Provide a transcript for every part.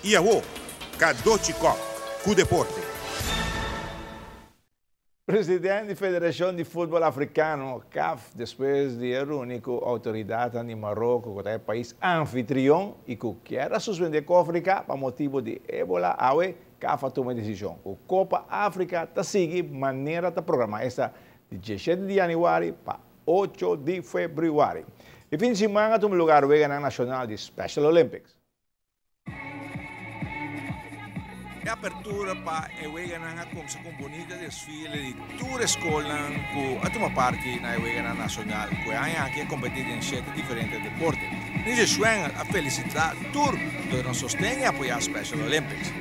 Y awo, Cadochi Kock cu deporte. Presidente di Federacion di Futbol Africano, CAF, despues di a runi cu autoridadnan di Maroko cu ta e pais anfitrion y cu kier a suspende Cofrica pa motibo di Ebola, awe CAF a tuma e decision cu Copa Africa ta sigui manera ta programa, esta di diesshete di januari pa ocho di februari. E fin di siman a tuma lugar Weganan Nacional di Special Olympics. E apertura pa e weganan a kumsa ku un bunita desfile di tur e skolnan ku a tuma parti na e weganan nashonal ku e aña aki a kompetí den shete diferente deporte. Minister Schwengle a felisitá tur dor nan sosten i apoyá Special Olympics.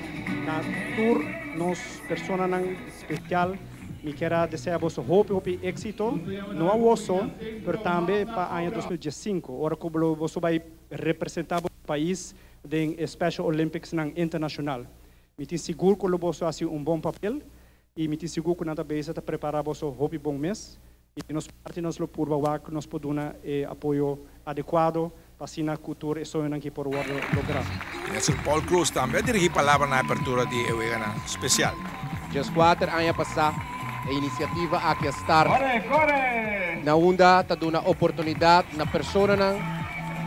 Na tur nos personanan special mi kier a desea boso hopi hopi exito, no awo so, pero tambe pa aña 2015 ora cu lo boso bay representa bo pais den e Special Olympicsnan internacional. Mi tin sigur cu lo boso haci un bon papel y mi tin sigur cu nan ta bezig ta prepara boso hopi bon mes y di nos parti nos lo purba wak nos por duna e apoyo adecuado pa asina cu tur e soñonan ki por wordo logra. Minister Paul Croes tambe a dirigi palabra na apertura di e weganan special. Dieskuater aña pasá e inisiativa aki a start na unda ta duna oportunidat na personanan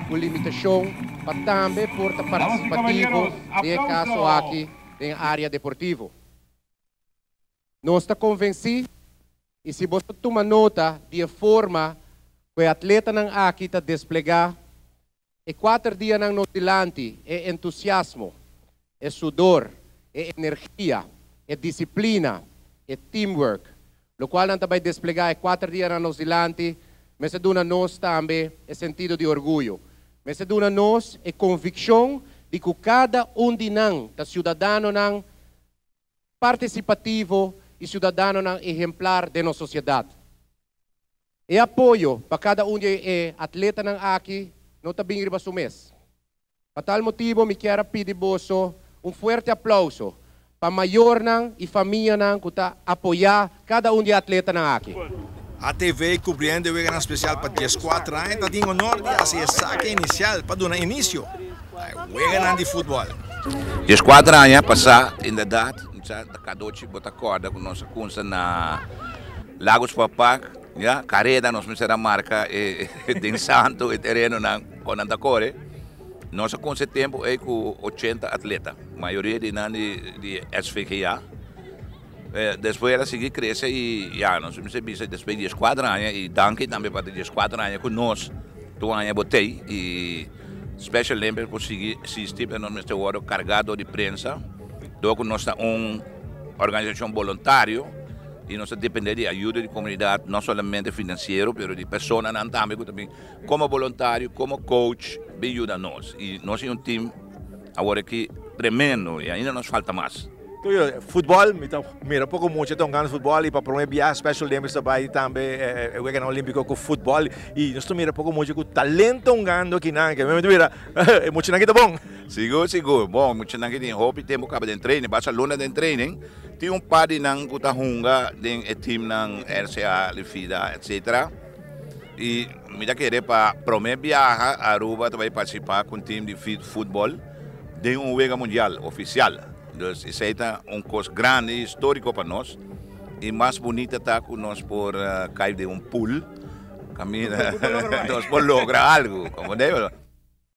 ku limitashon pa tambe por ta partisipativo den e kaso aki den área deportivo. Nos ta konvensí i si boso tuma nota di e forma ku e atletanan aki ta desplegá E kuater dianan nos dilanti, e entusiasmo, e sudor, e energia, e disiplina, e teamwork, lokual nan ta bai desplegá e kuater dianan nos dilanti, mester duna nos tambe e sentido di orguyo. Mester duna nos e konvikshon di ku kada un di nan ta siudadanonan partisipativo i siudadanonan ehemplar den nos sosiedat. E apoyo pa kada un di e atletanan aki no ta bin riba su mes. Pa tal motibo mi kier a pidi boso un fuerte aplauso pa mayornan i famianan ku ta apoyá kada un di e atletanan aki. ATV kubriendo e weganan spesial pa dieskuater aña ta tin honor di hasi e sake inisial pa duna inisio na e weganan di futbòl. Dieskuater aña pasá, inderdat, mi sa ta kadochi bo ta kòrda ku nos a kunsa na Lago Sport Park, ya, kareda nos mester a marka e den santu e terenonan kon nan ta kore. Nos a kunsa e tempu ei ku ochenta atleta, mayoria di nan di SVGA. Despues el a sigui crece y ya nos mester bisa despues di diescuater aña y danki tambe pa di diescuater aña cu nos tur aña bo tey y Special Olympics por sigui existi pero nos mester wordo carga door di prensa door cu nos ta un organisacion boluntario y nos ta depende di ayuda di comunidad no solamente financiero pero di personanan tambe cu ta bin como boluntario como coach bin yuda nos y nos tin un team awor aki tremendo y ainda nos falta mas. Futbol, mi ta mira poko mucha ta hungando futbol y pa prome biaha Special Olympics ta bay tambe e weganan olimpico cu futbol y nos ta mira poko mucha cu talento hungando akinan ke mi ta mira e muchanan aki ta bon. Sigur sigur, bon muchanan aki tin hopi tempo caba den training, basa luna den training, tin un par di nan cu ta hunga den e teamnan RCA, Lifida etc. Y mi ta kere pa prome biaha Aruba ta bay participa cu un team di futbol den un wega mundial oficial. Dus esei ta un kos grandi i historiko pa nos i mas bunita ta ku nos por kai den un pool kaminda nos por logra algu, komprende?